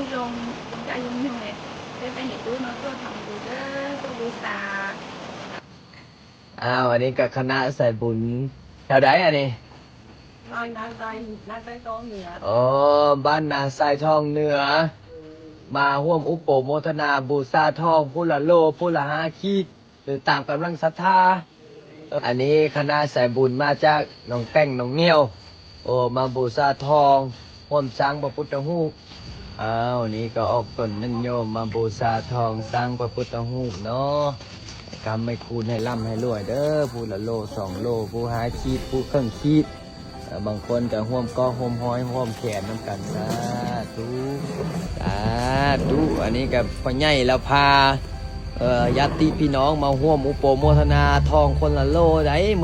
ລຸງ ລຸງກະອາຍຸເທົ່າໃດ ໄດ້ໄປເຮັດບຸນເນາະ ຊ່ວຍທຳບຸນເດີ ຊ່ວຍບູຊາ. ອ້າວ ອັນນີ້ກໍຄະນະສາຍບຸນແຖວໃດອັນນີ້? ບ້ານນາຊາຍ ນາຊາຍທອງເໜືອ. ອໍ ບ້ານນາຊາຍທອງເໜືອ ມາຮ່ວມອຸປະໂມທະນາບູຊາທອງ ຜູ້ລະໂລ ຜູ້ລະຫ້າຂີດ ຫຼືຕາມກຳລັງສັດທາ. ອັນນີ້ຄະນະສາຍບຸນມາຈາກໜອງແປ້ງ ໜອງງຽວ ໂອ ມາບູຊາທອງ ຮ່ວມສ້າງພະພຸດທະຮູບ. ອ້າວ ນີ້ກໍອອກຕົນຍາດໂຍມມາບູຊາທອງ ສ້າງພະພຸດທະຮູບເນາະ. ໃຫ້ຄ້ຳໃຫ້ຄູນ ໃຫ້ລ່ຳໃຫ້ລວຍເດີ ຜູ້ລະໂລສອງໂລ ຜູ້ຫ້າຂີດ ຜູ້ເຄິ່ງຂີດ. ເອີ ບາງຄົນກໍຮ່ວມກໍຮ່ວມຮ້ອຍຮ່ວມແຂນນຳກັນ. ສາທຸ ສາທຸ. ອັນນີ້ກໍພໍ່ໃຫຍ່ລາວພາ ເອີ ຍາດຕິພີ່ນ້ອງມາຮ່ວມອຸປະໂມທະນາທອງຄົນລະໂລໃດ໋.